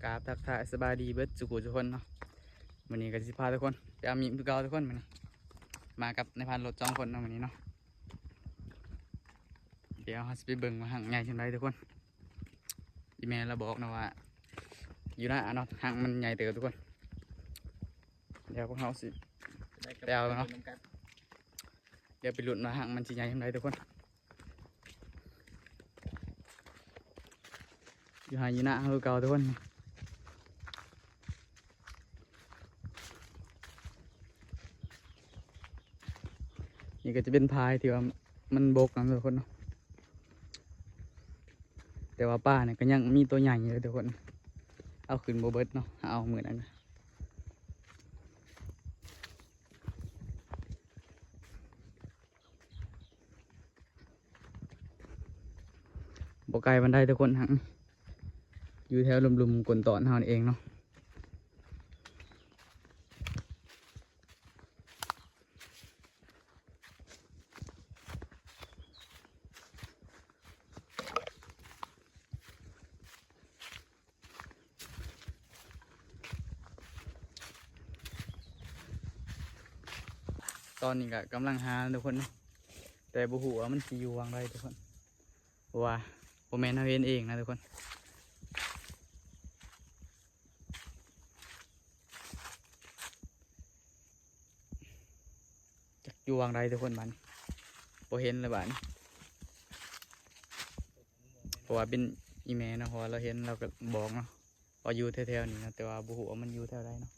ກາບທັກທາຍສະບາຍດີເບິດສູ່ຜູ້ສູ່ຄົນເນາະ. ມື້ນີ້ກໍຊິພາທຸກຄົນໄປເອົາມີດຄືເກົ່າທຸກຄົນ. ມື້ນີ້ມາກັບນາຍພານລົດສອງຄົນເນາະ ມື້ນີ້ເນາະ. ດຽວເຮົາຊິໄປເບິ່ງວ່າຮັງໃຫຍ່ສ່ຳໃດທຸກຄົນ. ອີ່ແມ່ລາວບອກເນາະວ່າຢູ່ນາເນາະ ຮັງມັນໃຫຍ່ເຕີບທຸກຄົນ. ດຽວພວກເຮົາຊິໄປເອົາເນາະ. ດຽວໄປລຸ້ນວ່າຮັງມັນຊິໃຫຍ່ສ່ຳໃດທຸກຄົນ. ຢູ່ໄຮ່ຢູ່ນາຄືເກົ່າທຸກຄົນ. ນີ້ກໍຈະເປັນຝາຍທີ່ວ່າມັນບົກນຳທຸກຄົນເນາະ. ແຕ່ວ່າປານີ້ກໍຍັງມີຕົວໃຫຍ່ຢູ່ເດີທຸກຄົນ. ເອົາຂຶ້ນບໍ່ເບິດເນາະ ເອົາມື້ນັ້ນນະ. ບໍ່ໄກປານໃດທຸກຄົນ ຮັງຢູ່ແຖວລຸ່ມໆກົ້ນຕອນເຮົານີ້ເອງເນາະ. ຕອນນີ້ກໍກຳລັງຫາທຸກຄົນເນາະ ແຕ່ບໍ່ຮູ້ວ່າມັນຊິຢູ່ຫວ່າງໃດທຸກຄົນ ເພາະວ່າບໍ່ແມ່ນເຮົາເຫັນເອງນະທຸກຄົນ. ຈັກຢູ່ຫວ່າງໃດທຸກຄົນ ບາດນີ້ບໍ່ເຫັນແລ້ວບາດນີ້. ເພາະວ່າເປັນອີ່ແມ່ເນາະ ເພາະວ່າລາວເຫັນລາວກໍບອກເນາະ ວ່າຢູ່ແຖວໆນີ້ນະ ແຕ່ວ່າບໍ່ຮູ້ວ່າມັນຢູ່ແຖວໃດເນາະ.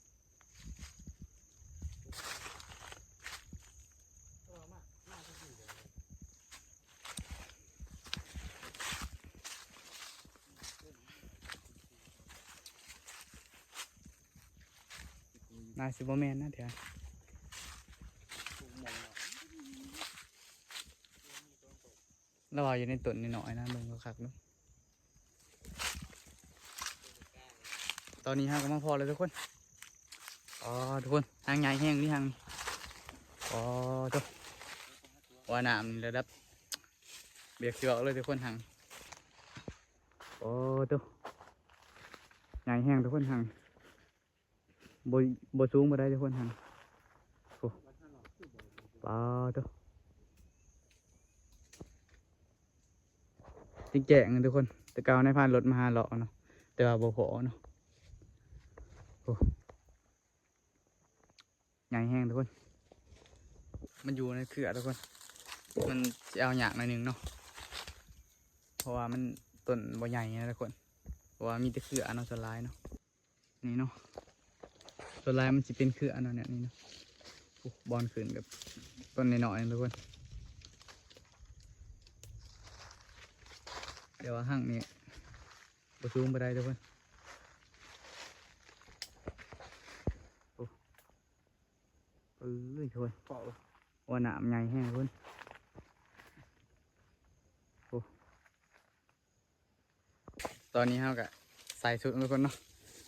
ໜ້າຊິບໍ່ແມ່ນນະ ເທື່ອ ລາວວ່າຢູ່ໃນຕົ້ນນ້ອຍໆນະ ເບິ່ງຄັກໆດູ. ຕອນນີ້ເຮົາກໍມາພໍ້ແລ້ວທຸກຄົນ. ອໍ ທຸກຄົນ ຮັງໃຫຍ່ແຮງນີ້ ຮັງນີ້. ອໍ ໂທ້ ວ່ານ້ຳນີ້ລະດັບ ບຽກຊິອອກເລີຍທຸກຄົນ ຮັງ. ອໍ ໂທ້ ໃຫຍ່ແຮງທຸກຄົນ ຮັງ. ບໍ່ ບໍ່ສູງປານໃດທຸກຄົນຫັ້ນ. ໂອ້ ປາດໂທ້ ແຈ້ງໆ ທຸກຄົນ. ແຕ່ເກົ່ານາຍພານລົດມາຫາເລາະເນາະ ແຕ່ວ່າບໍ່ພໍເນາະ. ໂອ້ ໃຫຍ່ແຮງທຸກຄົນ. ມັນຢູ່ໃນເຄືອທຸກຄົນ ມັນຊິເອົາຍາກໜ້ອຍໜຶ່ງເນາະ ເພາະວ່າມັນຕົ້ນບໍ່ໃຫຍ່ນະທຸກຄົນ ເພາະວ່າມີແຕ່ເຄືອເນາະ ສ່ວນຫຼາຍເນາະ. ນີ້ເນາະ ສ່ວນຫຼາຍມັນຊິເປັນເຄືອເນາະ ແນວນີ້ເນາະ. ໂອ້ ບ່ອນຂຶ້ນກັບຕົ້ນນ້ອຍໆ ທຸກຄົນ ແຕ່ວ່າຮັງນີ້ບໍ່ສູງປານໃດທຸກຄົນ. ໂອ້ ເອີຍ ທຸກຄົນ ວ່ານ້ຳໃຫຍ່ແຮງທຸກຄົນ. ໂອ້ ຕອນນີ້ເຮົາກະໃສ່ຊຸດທຸກຄົນເນາະ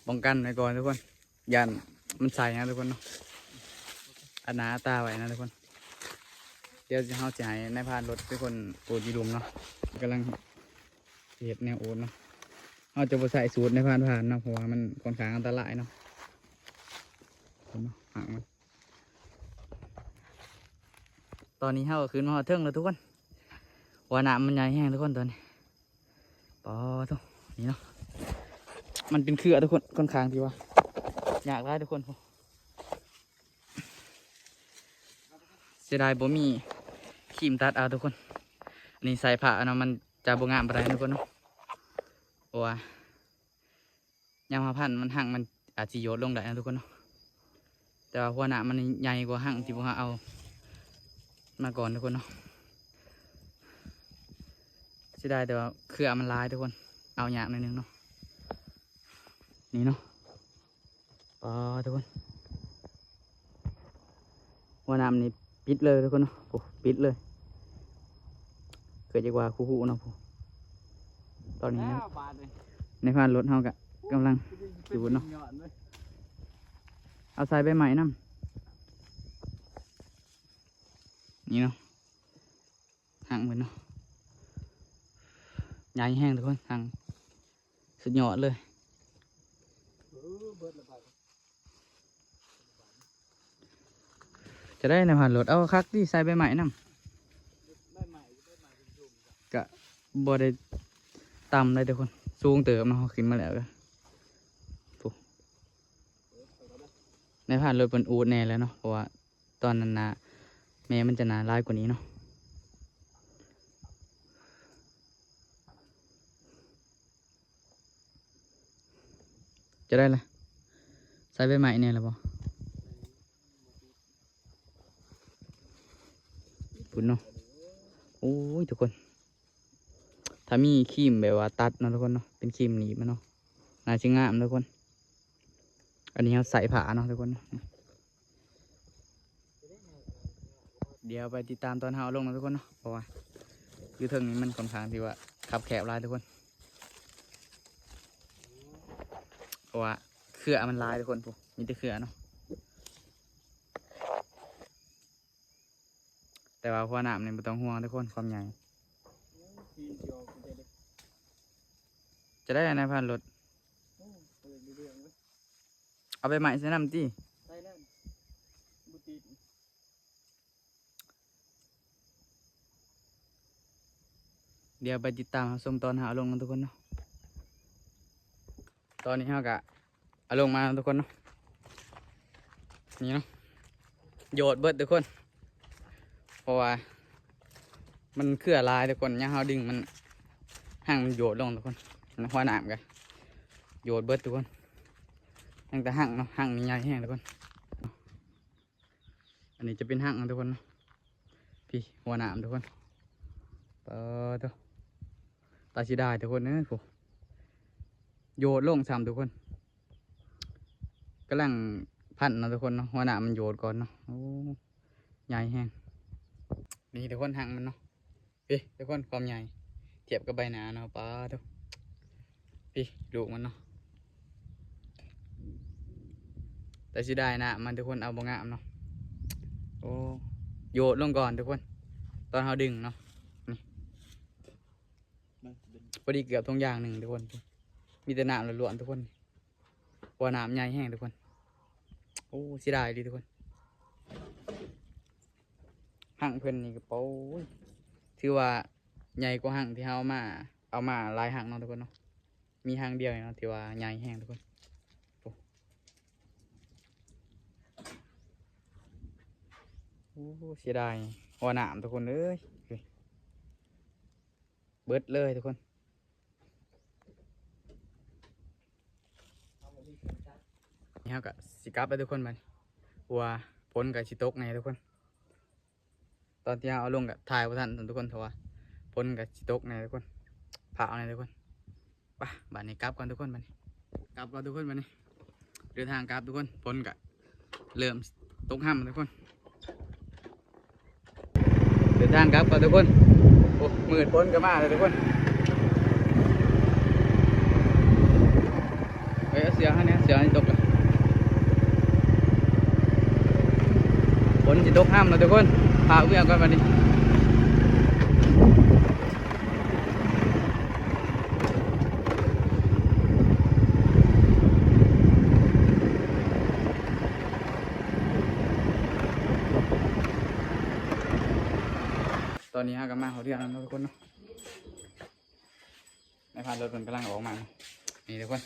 ປ້ອງກັນໄວ້ກ່ອນທຸກຄົນ ຢ້ານມັນໃສ່ນະທຸກຄົນເນາະ ອັດໜ້າອັດຕາໄວ້ນະທຸກຄົນ. ດຽວເຮົາຊິໃຫ້ນາຍພານລົດເປັນຄົນປູດຢູ່ລຸ່ມເນາະ ກຳລັງເຮັດແນວໂອດເນາະ. ເຮົາຈະບໍ່ໃຊ້ສູດນາຍພານຜ່ານເນາະ ເພາະວ່າມັນຄ່ອນຂ້າງອັນຕະລາຍເນາະ ເຫັນບໍ່ ຫາກມັນ. ຕອນນີ້ເຮົາກໍຂຶ້ນມາຮອດເທິງແລ້ວທຸກຄົນ ວ່ານ້ຳມັນໃຫຍ່ແຮງທຸກຄົນຕອນນີ້. ປາໂທ້ ນີ້ເນາະ ມັນເປັນເຄືອທຸກຄົນ ຄ່ອນຂ້າງທີ່ວ່າຍາກຫຼາຍທຸກຄົນ. ເສຍດາຍບໍ່ມີຄຣີມຕັດເອົາທຸກຄົນ ອັນນີ້ໃສ່ຜ້າເນາະ ມັນຈະບໍ່ງາມປານໃດທຸກຄົນເນາະ ເພາະວ່າ ຍາມເຮົາພັນມັນ ຮັງມັນອາດຊິໂຍດລົງໄດ້ນະທຸກຄົນເນາະ ແຕ່ວ່າຫົວໜ້າມັນໃຫຍ່ກວ່າຮັງທີ່ພວກເຮົາເອົາມາກ່ອນທຸກຄົນເນາະ. ເສຍດາຍແຕ່ວ່າເຄືອມັນຫຼາຍທຸກຄົນ ເອົາຍາກໜ້ອຍໜຶ່ງເນາະ. ນີ້ເນາະ ປາ ທຸກຄົນ ຫົວໜ້າມັນນີ້ປິດເລີຍທຸກຄົນເນາະ ໂອ້ ປິດເລີຍ ເກີດຈາກວ່າຄູ່ໆເນາະ. ຕອນນີ້ນາຍ ນາຍພານລົດເຮົາກະກຳລັງຈູດເນາະ ເອົາໃສ່ໃບໄມ້ນຳ ນີ້ເນາະ ຮັງເພິ່ນເນາະ ໃຫຍ່ແຮງທຸກຄົນ ຮັງ ສຸດຍອດເລີຍ. ຈະໄດ້ນະ ຜ່ານລົດ ເອົາຄັກຕິ ໃສ່ໃບໄມ້ນຳ ກະບໍ່ໄດ້ຕ່ຳໃດທຸກຄົນ ສູງເຕີບເນາະ ເຮົາຂຶ້ນມາແລ້ວກະ ໂອ້ ນາຍພານລົດເພິ່ນອູດແດ່ແລ້ວເນາະ ເພາະວ່າຕອນນັ້ນນະ ແມ່ມັນຈະໜາຫຼາຍກວ່ານີ້ເນາະ. ຈະໄດ້ລະ ໃສ່ໃບໄມ້ແດ່ລະບໍ່? ພຸ້ນເນາະ. ໂອ້ຍ ທຸກຄົນ ຖ້າມີຄີມແບບວ່າຕັດເນາະທຸກຄົນເນາະ ເປັນຄີມໜີບມັນເນາະ ໜ້າຊິງາມທຸກຄົນ. ອັນນີ້ເຮົາໃສ່ຜ້າເນາະທຸກຄົນເນາະ. ດຽວໄປຕິດຕາມຕອນເຮົາເອົາລົງເນາະທຸກຄົນເນາະ ເພາະວ່າຢູ່ເທິງນີ້ມັນຄ່ອນຂ້າງທີ່ວ່າຄັບແຄບຫຼາຍທຸກຄົນ ເພາະວ່າເຄືອມັນຫຼາຍທຸກຄົນ ພຸ້ນ ມີແຕ່ເຄືອເນາະ. ແຕ່ວ່າຫົວນ້ຳນີ້ບໍ່ຕ້ອງຫ່ວງທຸກຄົນ ຄວາມໃຫຍ່. ຈະໄດ້ນາຍພານລົດ ເອົາໃບໄມ້ໃສ່ນຳຕິ. ດຽວໄປຕິດຕາມຮັບຊົມຕອນເຮົາເອົາລົງເນາະທຸກຄົນເນາະ. ຕອນນີ້ເຮົາກະເອົາລົງມາເນາະທຸກຄົນເນາະ. ນີ້ເນາະ ໂຍດເບິດທຸກຄົນ ເພາະວ່າມັນເຄືອຫຼາຍທຸກຄົນ ຍາມເຮົາດຶງມັນ ຮັງມັນໂຍດລົງທຸກຄົນ ຫົວນ້ຳກະໂຍດເບິດທຸກຄົນ. ຍັງແຕ່ຮັງເນາະ ຮັງນີ້ໃຫຍ່ແຮງທຸກຄົນ. ອັນນີ້ຈະເປັນຮັງເນາະທຸກຄົນເນາະ ພີ້ຫົວນ້ຳທຸກຄົນ. ປາໂທ້ ຕາເສຍດາຍທຸກຄົນເອີຍ ໂຍດລົງຊ້ຳທຸກຄົນ. ກຳລັງພັນເນາະທຸກຄົນເນາະ ຫົວໜ້າມັນໂຍດກ່ອນເນາະ. ໂອ້ ໃຫຍ່ແຮງ ນີ້ທຸກຄົນ ຮັງມັນເນາະ. ພີ້ທຸກຄົນ ຄວາມໃຫຍ່ທຽບກັບໃບໜ້າເນາະ. ປາໂທ້ ພີ້ລູກມັນເນາະ ແຕ່ເສຍດາຍໜ້າມັນທຸກຄົນ ເອົາບໍ່ງາມເນາະ. ໂອ້ ໂຍດລົງກ່ອນທຸກຄົນ ຕອນເຮົາດຶງເນາະ. ນີ້ ພໍດີເກືອບຖົງຢາງໜຶ່ງທຸກຄົນ ມີແຕ່ນ້ຳລ້ວນໆທຸກຄົນ ເພາະວ່ານ້ຳໃຫຍ່ແຮງທຸກຄົນ. ໂອ້ ເສຍດາຍອີ່ຫຼີທຸກຄົນ ຮັງເພິ່ນນີ້ກະ ໂອ້ຍ ຖືວ່າໃຫຍ່ກວ່າຮັງທີ່ເຮົາເອົາມາ ເອົາມາຫຼາຍຮັງເນາະທຸກຄົນເນາະ. ມີຮັງດຽວນີ້ເນາະ ຖືວ່າໃຫຍ່ແຮງທຸກຄົນ. ໂອ້ ໂອ້ ເສຍດາຍຫົວໜ້າມັນທຸກຄົນເອີຍ ເບິດເລີຍທຸກຄົນ. ນີ້ເຮົາກະຊິກັບແລ້ວທຸກຄົນ ບາດນີ້ ເພາະວ່າຝົນກະຊິຕົກແນ່ທຸກຄົນ. ຕອນທີ່ເຮົາເອົາລົງກະຖ່າຍບໍ່ທັນທຸກຄົນ ເພາະວ່າຝົນກະຊິຕົກແນ່ທຸກຄົນ ຟ້າວແນ່ທຸກຄົນ. ໄປ ບາດນີ້ກັບກ່ອນທຸກຄົນ ບາດນີ້ ກັບກ່ອນທຸກຄົນ ບາດນີ້ ເດີນທາງກັບທຸກຄົນ. ຝົນກະເລີ່ມຕົກຮຳທຸກຄົນ ເດີນທາງກັບກ່ອນທຸກຄົນ. ໂອ້ ມືດຝົນກະມາແລ້ວທຸກຄົນ. ເອີຍ ເອົາເສື້ອໃຫ້ແນ່ ເສື້ອນີ້ຕົກແລ້ວ ຝົນຊິຕົກຮຳແລ້ວທຸກຄົນ. ພາເມືອກ່ອນບາດນີ້. ຕອນນີ້ເຮົາກະມາຮອດເຮືອນແລ້ວເນາະທຸກຄົນເນາະ. ນາຍພານລົດເພິ່ນກຳລັງອອກມາເນາະ. ນີ້ທຸກຄົນ